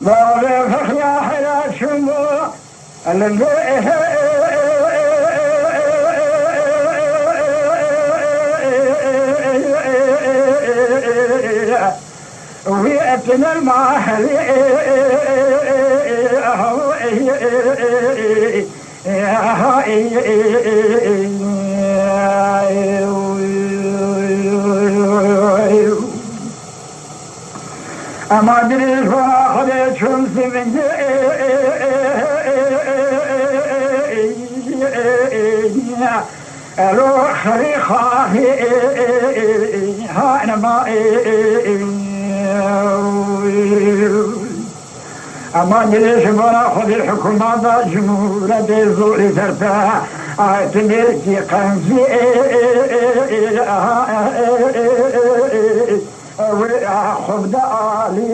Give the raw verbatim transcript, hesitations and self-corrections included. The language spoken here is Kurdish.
Bavê Fexriya hela çûbû. Wî etine mahli. Ema dirêj vana Xwedê çûn zimindî. Elo xerî xaxî hanima. Ema dirêj vana Xwedê hikûmeta cumhûretê zorî serpe. Ayetê mêrikî qenzî. Wê xwebde alî.